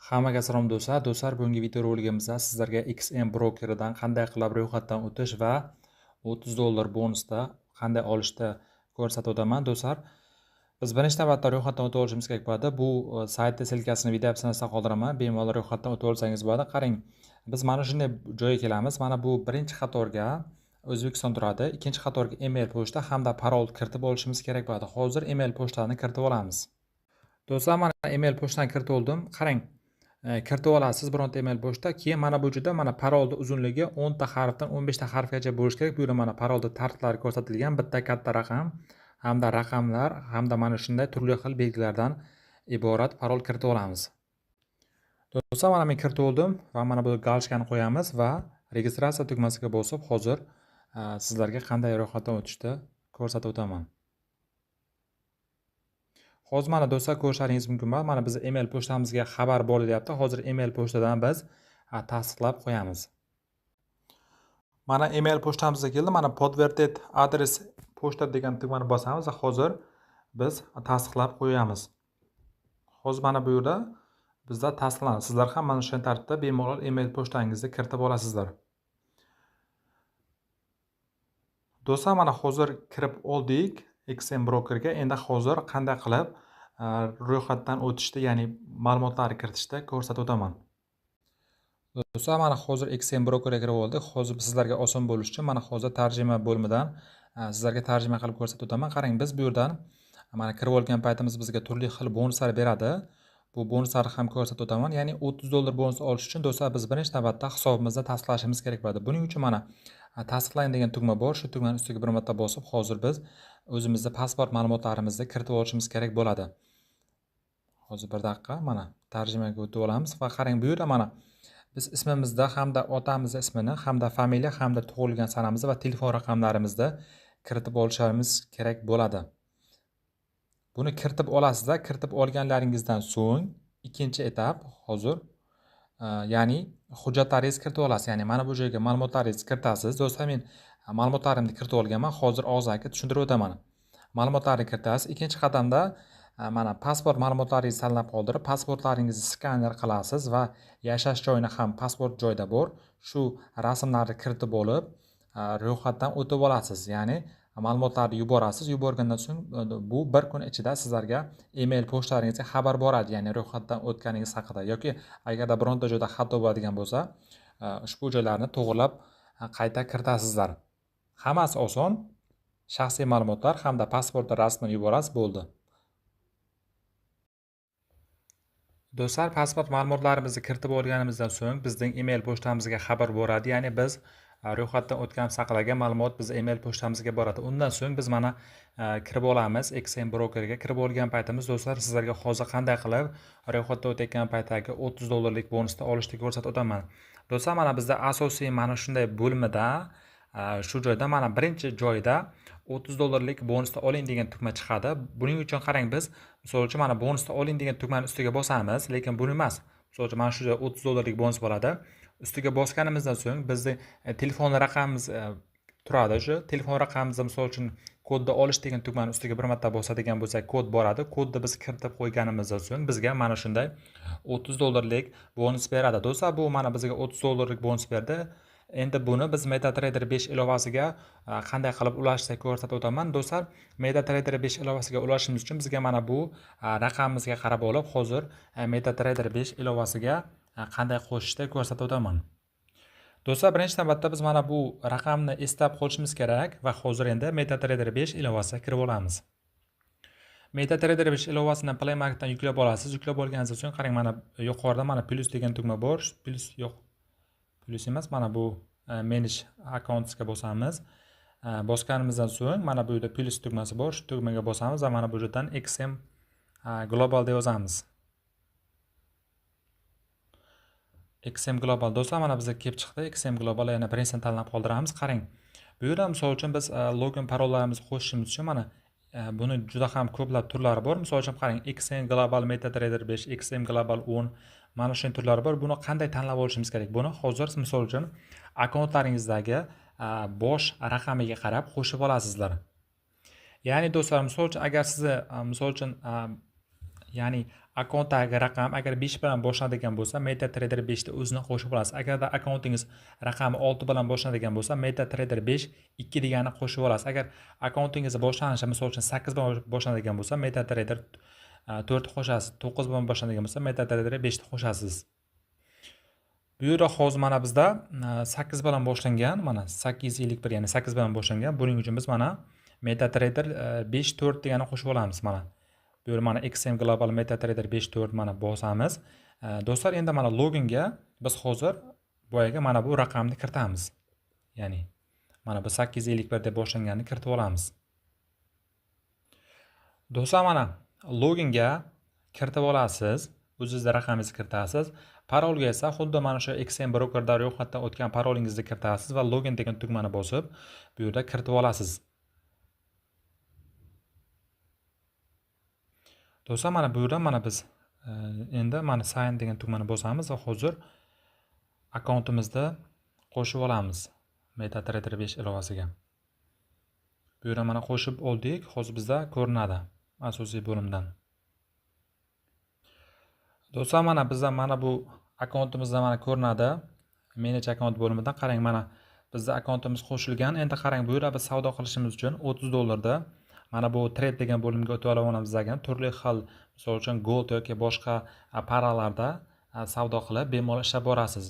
Hammaga salom do'stlar. Do'stlar, bugungi videoroligimizda sizlarga XM brokeridan qanday qilib ro'yxatdan o'tish va $30 bonusda qanday olishni ko'rsatib o'taman do'stlar. Biz birinchi navbatda ro'yxatdan o'tib olishimiz kerak bo'ladi. Bu saytning ссылкасini video описаниесida qoldiraman. Bemalol ro'yxatdan o'tib olsangiz bo'ladi. Qarang, biz mana shunday joyga kelamiz. Mana bu birinchi qatorga O'zbekiston turadi. Ikkinchi qatorga email pochta hamda parol kiritib olishimiz kerak bo'ladi. Hozir email pochtani kiritib olamiz. Do'stlar, mana email pochtani kiritib oldim. Qarang, kiritib olasiz bironta email pochta. Keyin mana bu joyda mana parolni uzunligi 10 ta harfdan 15 ta harfgacha bo'lishi kerak. Bu yerda mana parolda tartiblari ko'rsatilgan. Bitta katta raqam hamda raqamlar hamda mana shunday turli xil belgilardan iborat parol kiritib olamiz. Do'stlar, mana men kiritib oldim va mana bu galchkani qo'yamiz va registratsiya tugmasiga bosib hozir sizlarga qanday ro'yxatdan o'tishni ko'rsatib o'taman. Hozir mana do'stlar ko'rishlaringiz mumkin. Mana biz email pochtamizga xabar bor deyapti. Hozir email pochtadan biz tasdiqlab qo'yamiz. Mana email pochtamizga keldi. Mana подтвердить адрес pochta degan tugmani bosamiz va hozir biz tasdiqlab qo'yamiz. Hozir mana bu yerda bizda tasdiqlanadi. Sizlar ham mana shunday tartibda bemalol email pochtangizni kiritib olasizlar. Do'stlar, mana hozir kirib oldik XM brokerga. Endi hozir qanday qilib ro'yxatdan o'tishni, ya'ni ma'lumotlarni kiritishni ko'rsatib o'taman. Do'stlar, mana hozir XM brokerga kirib oldik. Hozir sizlarga oson bo'lishi uchun mana hozir tarjima bo'limidan sizlarga tarjima qilib ko'rsatib o'taman. Qarang, biz bu yerdan mana kirib olgan paytimiz bizga turli xil bonuslar beradi. Bu bonuslarni ham ko'rsatib o'taman. Ya'ni $30 bonus olish uchun do'stlar biz birinchi navbatda hisobimizni tasdiqlashimiz kerak bo'ladi. Buning uchun mana tasdiqlang degan tugma bor. Shu tugmani ustiga bir marta bosib, hozir biz o'zimizni pasport ma'lumotlarimizni kiritib olishimiz kerak bo'ladi. Hozir bir daqiqa mana tarjimaga o'tib olamiz va qarang, bu yerda mana biz ismimizda hamda otamiz ismini, hamda familiya, hamda tug'ilgan sanamizni va telefon raqamlarimizni kiritib olishimiz kerak bo'ladi. Buni kiritib olasizda, kiritib olganlaringizdan so'ng ikkinchi etap hozir, ya'ni hujjatlaringizni kiritib olasiz. Ya'ni mana bu joyga ma'lumotlaringizni kiritasiz. Do'stlar, men ma'lumotlarimni kiritib olganman. Hozir og'zaki tushuntirib o'taman. Ma'lumotlarni kiritasiz. Ikkinchi qadamda mana pasport ma'lumotlaringizni tanlab qoldirib, pasportlaringizni skaner qilasiz va yashash joyini ham pasport joyda bor. Shu rasmlarni kiritib olib, ro'yxatdan o'tib olasiz. Ya'ni ma'lumotlarni yuborasiz. Yuborgandan so'ng bu bir kun ichida sizlarga email pochtalaringizga xabar boradi, ya'ni ro'yxatdan o'tganingiz haqida yoki agarda bironta joyda xato bo'ladigan bo'lsa, ushbu joylarni to'g'rilab qayta kiritasizlar. Hammasi oson. Shaxsiy ma'lumotlar hamda pasport rasmini yuborasiz, bo'ldi. Do'stlar, pasport ma'lumotlarimizni kiritib olganimizdan so'ng bizning email pochtamizga xabar boradi. Ya'ni biz ro'yxatdan o'tganimiz haqidagi ma'lumot biz email pochtamizga boradi. Undan so'ng biz mana kirib olamiz XM brokerga. Kirib olgan paytimiz do'stlar sizlarga hozir qanday qilib ro'yxatdan o'tayotgan paytdagi $30 bonusni olishni ko'rsatib o'taman. Do'stlar, mana bizda asosiy mana shunday bo'limida shu joyda mana birinchi joyda $30 bonusni oling degan tugma chiqadi. Buning uchun qarang, biz misol uchun mana bonusni oling degan tugmani ustiga bosamiz, lekin buni emas. Misol uchun mana shu joyda $30 bonus bo'ladi. Ustiga bosganimizdan so'ng bizni telefon raqamimiz turadi. O'sha telefon raqamimizni misol uchun kodni olish degan tugmani ustiga bir marta bosadigan bo'lsak, kod boradi. Kodni biz kiritib qo'yganimizdan so'ng bizga mana shunday $30 bonus beradi. Do'stlar, bu mana bizga $30 bonus berdi. Endi buni biz MetaTrader 5 ilovasiga qanday qilib ulashni ko'rsatib o'taman. Do'stlar, MetaTrader 5 ilovasiga ulashimiz uchun bizga mana bu raqamimizga qarab olib, hozir MetaTrader 5 ilovasiga qanday qo'shishni ko'rsatib o'taman. Do'stlar, birinchi navbatda biz mana bu raqamni eslab qolishimiz kerak va hozir endi MetaTrader 5 ilovasiga kirib olamiz. MetaTrader 5 ilovasini Play Marketdan yuklab olasiz. Yuklab olganingizdan so'ng qarang, mana yuqorida mana plus degan tugma bor. Plus yo'q. Plus emas, mana bu manage accountsga bosamiz. Bosganimizdan so'ng mana bu yerda plus tugmasi bor. Shu tugmaga bosamiz va mana bu yerdan XM Global deb yozamiz. XM Global do'stlar, mana bizga kelib chiqdi. XM Global yana birinchisini tanlab qoldiramiz. Qarang, bu yerda misol uchun biz login parollarimizni qo'shishimiz uchun mana buni juda ham ko'plab turlari bor. Misol uchun qarang, XM Global MetaTrader 5, XM Global 10 mana shunday turlari bor. Buni qanday tanlab olishimiz kerak? Buni hozir misol uchun akkauntlaringizdagi bosh raqamiga qarab qo'shib olasizlar. Ya'ni do'stlar, misol uchun agar sizni misol uchun Ya'ni akkauntdagi raqam agar 5 bilan boshlanadigan bo'lsa, MetaTrader 5 ni o'zini qo'shib olasiz. Agarda akkauntingiz raqami 6 bilan boshlanadigan bo'lsa, MetaTrader 5 2 deganini qo'shib olasiz. Agar akkauntingiz boshlanishi misol uchun 8 bilan boshlanadigan bo'lsa, MetaTrader 4 qo'shasiz. 9 bilan boshlanadigan bo'lsa, MetaTrader 5 ni qo'shasiz. Bu yerda hozir mana bizda 8 bilan boshlangan, mana 851, ya'ni 8 bilan boshlangan. Buning uchun biz mana MetaTrader 5 4 deganini qo'shib olamiz mana. Bu yerda mana XM Global MetaTrader 5 4 mana bosamiz. Do'stlar, endi mana loginga biz hozir boyaga mana bu raqamni kiritamiz. Ya'ni mana bu 851 deb boshlanganini kiritib olamiz. Do'stlar, mana loginga kiritib olasiz, o'zingizni raqamingizni kiritasiz. Parolga esa xuddi mana shu XM brokerda ro'yxatdan o'tgan parolingizni kiritasiz va login degan tugmani bosib, bu yerda kiritib olasiz. Do'stlar, mana bu yerda mana biz endi mana sign degan tugmani bosamiz va hozir akkauntimizni qo'shib olamiz MetaTrader 5 ilovasiga. Bu yerda mana qo'shib oldik, hozir bizda ko'rinadi asosiy bo'limdan. Do'stlar, mana bizda mana bu akkauntimizda mana ko'rinadi. Manage account bo'limidan qarang, mana bizda akkauntimiz qo'shilgan. Endi qarang, bu yerda biz savdo qilishimiz uchun $30 da mana bu trade degan bo'limga o'tib olamiz degan turli xil, misol uchun gold yoki boshqa paralarda savdo qilib bemalol ishlab borasiz.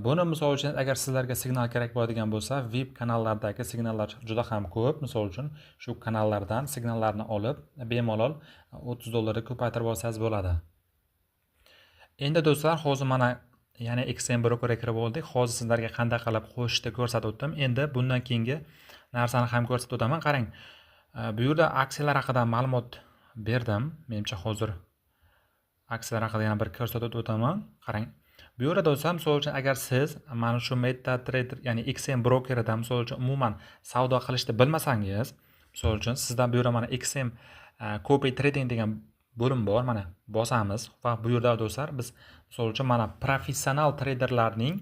Buni misol uchun agar sizlarga signal kerak bo'ladigan bo'lsa, VIP kanallardagi signallar juda ham ko'p. Misol uchun shu kanallardan signallarni olib bemalol $30 ga ko'paytirib olsangiz bo'ladi. Endi do'stlar, hozir mana yana XM brokerga kirib oldik. Hozir sizlarga qanday qilib qo'shishni ko'rsatib o'tdim. Endi bundan keyingi narsani ham ko'rsatib o'taman. Qarang, bu yerda aksiyalar haqida ma'lumot berdim. Menimcha hozir aksiyalar haqida yana bir ko'rsatib o'taman. Qarang, bu yerda do'stlar, misol uchun agar siz mana shu MetaTrader, ya'ni XM brokerida misol uchun umuman savdo qilishni bilmasangiz, misol uchun sizdan bu yerda mana XM copy trading degan bo'lim bor, mana bosamiz va bu yerda do'stlar biz misol uchun mana professional traderlarning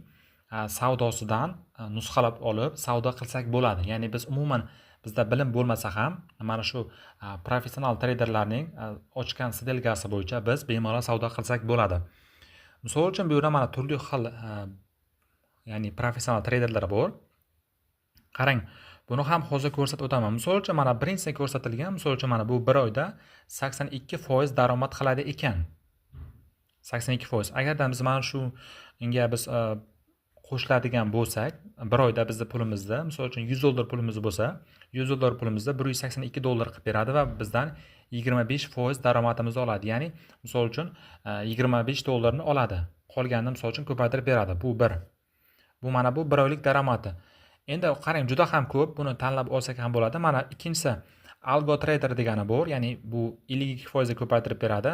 savdosidan nusxalab olib savdo qilsak bo'ladi. Ya'ni biz umuman bizda bilim bo'lmasa ham mana shu professional traderlarning ochgan sdelkasi bo'yicha biz bemalol savdo qilsak bo'ladi. Misol uchun bu yerda mana turli xil ya'ni professional traderlar bor. Qarang, buni ham hozir ko'rsatib o'taman. Misol uchun mana birinchisi ko'rsatilgan, misol uchun mana bu bir oyda 82% daromad qiladi ekan. 82%. Agarda biz mana shunga biz qo'shiladigan bo'lsak, bir oyda bizni pulimizda, misol uchun $100 pulimiz bo'lsa, $100 pulimizda $182 qilib beradi va bizdan 25% daromadimizni oladi. Ya'ni misol uchun $25 oladi. Qolganini misol uchun ko'paytirib beradi. Bu bir. Bu mana bu bir oylik daromadi. Endi qarang, juda ham ko'p, buni tanlab olsak ham bo'ladi. Mana ikkinchisi Algo Trader degani bor, ya'ni bu 52% ko'paytirib beradi.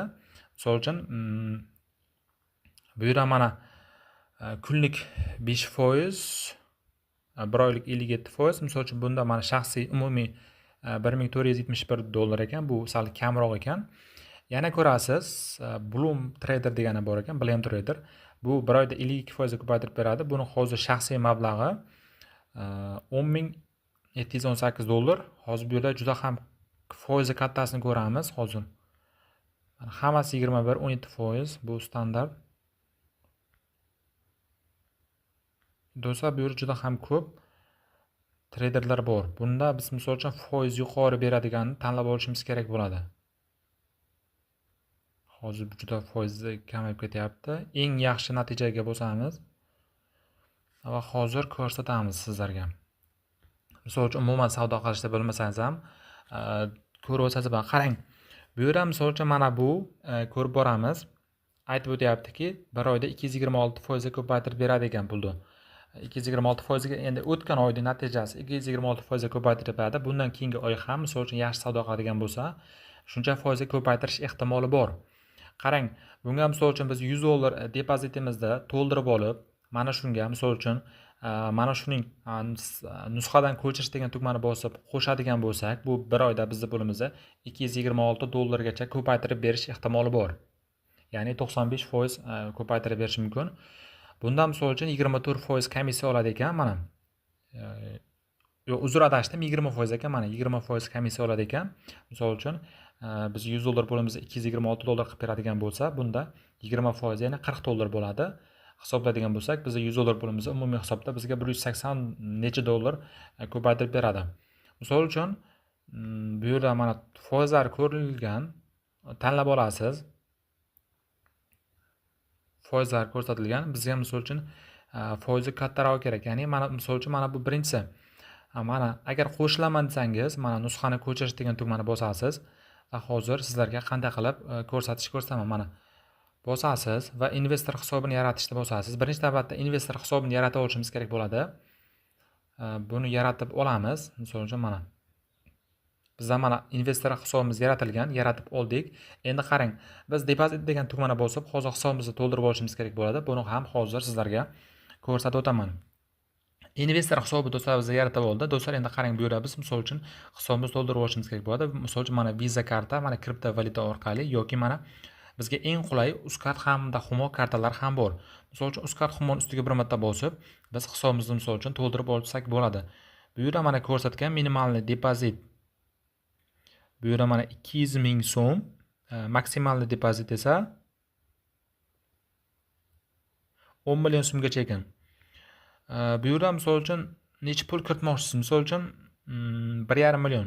Misol uchun bu yerda mana kunlik 5%, bir oylik 57%. Misol uchun bunda mana shaxsiy umumiy $1471 ekan, bu sal kamroq ekan. Yana ko'rasiz, Bloom Trader degani bor ekan, Bloom Trader. Bu bir oyda 52% ko'paytirib beradi. Buni hozir shaxsiy mablag'i $10,718. Hozir bu yerda juda ham foizi kattasini ko'ramiz hozir. Mana hammasi 21-17%, bu standart. Do'stlar, bu yerda juda ham ko'p traderlar bor. Bunda biz misol uchun foiz yuqori beradiganini tanlab olishimiz kerak bo'ladi. Hozir juda foizi kamayib ketyapti. Eng yaxshi natijaga bosamiz va hozir ko'rsatamiz sizlarga. Misol uchun umuman savdo qilishni bilmasangiz ham ko'rib olsangiz bo'ladi. Qarang, bu yerda misol uchun mana bu ko'rib boramiz. Aytib o'tyaptiki, bir oyda 226% ko'paytirib beradi ekan pulni. 226% ga endi o'tgan oyning natijasi 226% ko'paytirib beradi. Bundan keyingi oy ham misol uchun yaxshi savdo qiladigan bo'lsa, shuncha foizga ko'paytirish ehtimoli bor. Qarang, bunga misol uchun biz $100 depozitimizni to'ldirib olib, mana shunga misol uchun mana shuning nusxadan ko'chirish degan tugmani bosib qo'shadigan bo'lsak, bu bir oyda bizni pulimizni $226 gacha ko'paytirib berish ehtimoli bor. Ya'ni 95% ko'paytirib berish mumkin. Bundan misol uchun 24% komissiya oladi ekan mana. Yo'q, uzr adashdim, 20% ekan, mana 20% komissiya oladi ekan. Misol uchun biz 100 dollar pulimizni 226 dollar qilib beradigan bo'lsa, bunda 20%, ya'ni 40 dollar bo'ladi. Hisoblaydigan bo'lsak, biz 100 dollar pulimizni umumiy hisobda bizga 180 necha dollar ko'paytirib beradi. Misol uchun, bu yerda mana foizlar ko'rilgan, tanlab olasiz. Foizlar ko'rsatilgan. Bizga misol uchun foizi kattaroq kerak. Ya'ni mana misol uchun mana bu birinchisi. Mana agar qo'shilaman desangiz, mana nusxani ko'chirish degan tugmani bosasiz va hozir sizlarga qanday qilib ko'rsatish ko'rsataman. Mana bosasiz va investor hisobini yaratishni bosasiz. Birinchi navbatda investor hisobini yaratib olishimiz kerak bo'ladi. Buni yaratib olamiz. Misol uchun mana bizda mana investor hisobimiz yaratilgan, yaratib oldik. Endi qarang, biz depozit degan tugmani bosib, hozir hisobimizni to'ldirib olishimiz kerak bo'ladi. Buni ham hozir sizlarga ko'rsatib o'taman. Investor hisobi do'stlar bizda yaratib oldi. Do'stlar, endi qarang, bu yerda biz misol uchun hisobimizni to'ldirib olishimiz kerak bo'ladi. Misol uchun mana Visa karta, mana kriptovalyuta orqali yoki mana bizga eng qulay Uzcard hamda Humo kartalar ham bor. Misol uchun Uzcard Humoning ustiga bir marta bosib, biz hisobimizni misol uchun to'ldirib olsak bo'ladi. Bu yerda mana ko'rsatgan minimalniy depozit. Bu yerda mana 200 ming so'm, maksimalniy depozit esa 10 million so'mgacha ekan. Bu yerda misol uchun necha pul kiritmoqchisiz? Misol uchun 1,5 million.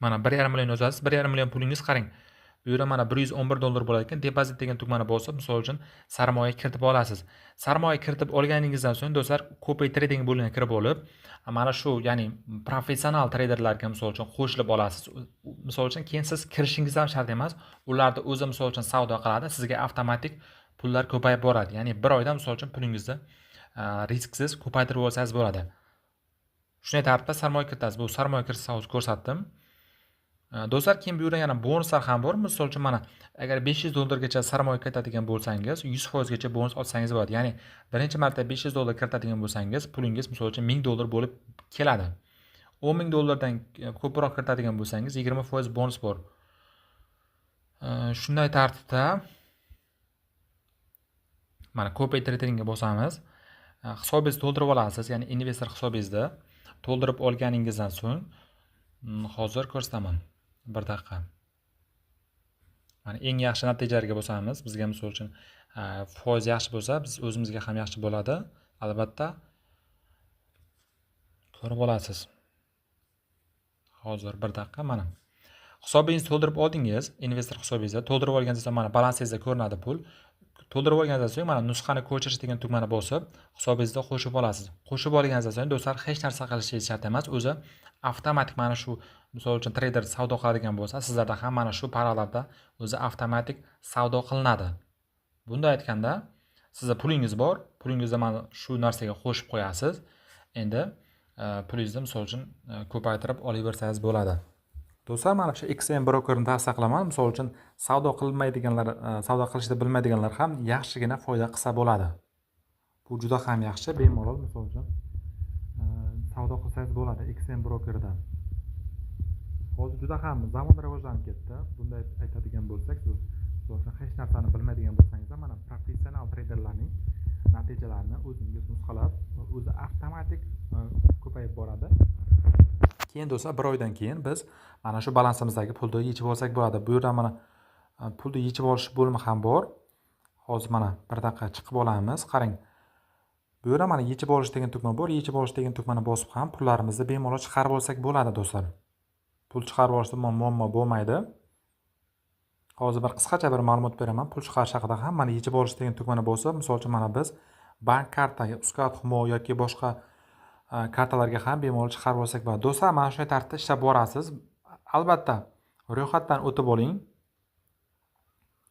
Mana 1,5 million yozasiz. 1,5 million pulingiz qarang. Bu yerda mana 111 dollar bo'lar ekan. Depozit degan tugmani bosib, misol uchun sarmoya kiritib olasiz. Sarmoya kiritib olganingizdan so'ng do'stlar, copy trading bo'limiga kirib olib, mana shu, ya'ni professional treyderlarga misol uchun qo'shilib olasiz. Misol uchun keyin siz kirishingiz ham shart emas. Ularda o'zi misol uchun savdo qiladi, sizga avtomatik pullar ko'payib boradi. Ya'ni bir oyda misol uchun pulingizni risksiz ko'paytirib olsangiz bo'ladi. Shunday tartibda sarmoya kiritasiz. Bu sarmoya kiritish hozir ko'rsatdim. Do'stlar, keyin bu yerda yana bonuslar ham bor. Misol uchun mana agar 500 dollargacha sarmoya kiritadigan bo'lsangiz, 100% gacha bonus olsangiz bo'ladi. Ya'ni birinchi marta 500 dollar kiritadigan bo'lsangiz, pulingiz misol uchun 1000 dollar bo'lib keladi. 10 ming dollardan ko'proq kiritadigan bo'lsangiz, 20% bonus bor. Shunday tartibda mana copy tradingga bosamiz. Hisobingizni to'ldirib olasiz, ya'ni investor hisobingizni to'ldirib olganingizdan so'ng hozir ko'rsataman. Bir daqiqa. Mana eng yaxshi natijalarga bosamiz. Bizga misol uchun foiz yaxshi bo'lsa, biz o'zimizga ham yaxshi bo'ladi. Albatta ko'rib olasiz. Hozir bir daqiqa mana. Hisobingizni to'ldirib oldingiz, investor hisobingizni to'ldirib olganingizdan mana balansingizda ko'rinadi pul. To'ldirib olganingizdan so'ng mana nusxani ko'chirish degan tugmani bosib, hisobingizda qo'shib olasiz. Qo'shib olganingizdan so'ng do'stlar hech narsa qilishingiz shart emas. O'zi avtomatik mana shu misol uchun treyder savdo qiladigan bo'lsa, sizlarda ham mana shu paralarda o'zi avtomatik savdo qilinadi. Bunda aytganda, sizda pulingiz bor, pulingizni mana shu narsaga qo'shib qo'yasiz. Endi pulingizni misol uchun ko'paytirib olaversangiz bo'ladi. Do'stlar, mana shu XM brokerini tavsiya qilaman. Misol uchun savdo qilmaydiganlar, savdo qilishni bilmaydiganlar ham yaxshigina foyda qilsa bo'ladi. Bu juda ham yaxshi, bemalol misol uchun savdo qilsangiz bo'ladi XM brokerida. Hozir juda ham zamon rivojlanib ketdi. Bunday aytadigan bo'lsak, siz misol uchun hech narsani bilmaydigan bo'lsangiz ham mana professional treyderlarning natijalarini o'zingiz nusxalab, o'zi avtomatik ko'payib boradi. Keyin do'stlar, bir oydan keyin biz mana shu balansimizdagi pulni yechib olsak bo'ladi. Bu yerda mana pulni yechib olish bo'limi ham bor. Hozir mana bir daqiqa chiqib olamiz. Qarang. Bu yerda mana yechib olish degan tugma bor. Yechib olish degan tugmani bosib ham pullarimizni bemalol chiqarib olsak bo'ladi do'stlar. Pul chiqarib olishda muammo bo'lmaydi. Hozir bir qisqacha bir ma'lumot beraman. Pul chiqarish haqida ham mana yechib olish degan tugmani bosib, misol uchun mana biz bank kartaga, Uzcard, Humo yoki boshqa kartalarga ham bemalol chiqarib olsak bo'ladi. Do'stlar, mana shunday tartibda ishlab borasiz. Albatta, ro'yxatdan o'tib oling.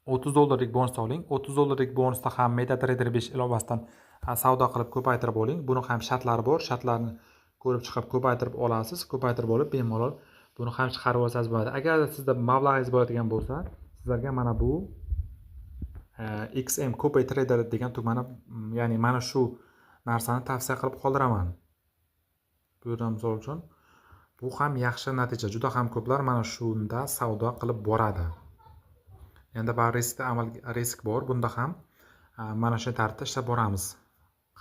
30 dollarlik bonus oling. 30 dollarlik bonusda ham MetaTrader 5 ilovasidan savdo qilib ko'paytirib oling. Buni ham shartlari bor. Shartlarni ko'rib chiqib ko'paytirib olasiz. Ko'paytirib olib bemalol buni ham chiqarib olsangiz bo'ladi. Agar sizda mablag'ingiz bo'ladigan bo'lsa, sizlarga mana bu XM Copy Trader degan tugmani, ya'ni mana shu narsani tavsiya qilib qoldiraman. Bu yerdan misol uchun bu ham yaxshi natija. Juda ham ko'plar mana shunda savdo qilib boradi. Endi bari riskda amal risk bor. Bunda ham mana shu tartibda ishlab boramiz.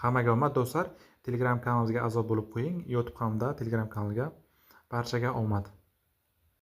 Hammaga omad do'stlar. Telegram kanalimizga a'zo bo'lib qo'ying. YouTube hamda Telegram kanaliga barchaga omad.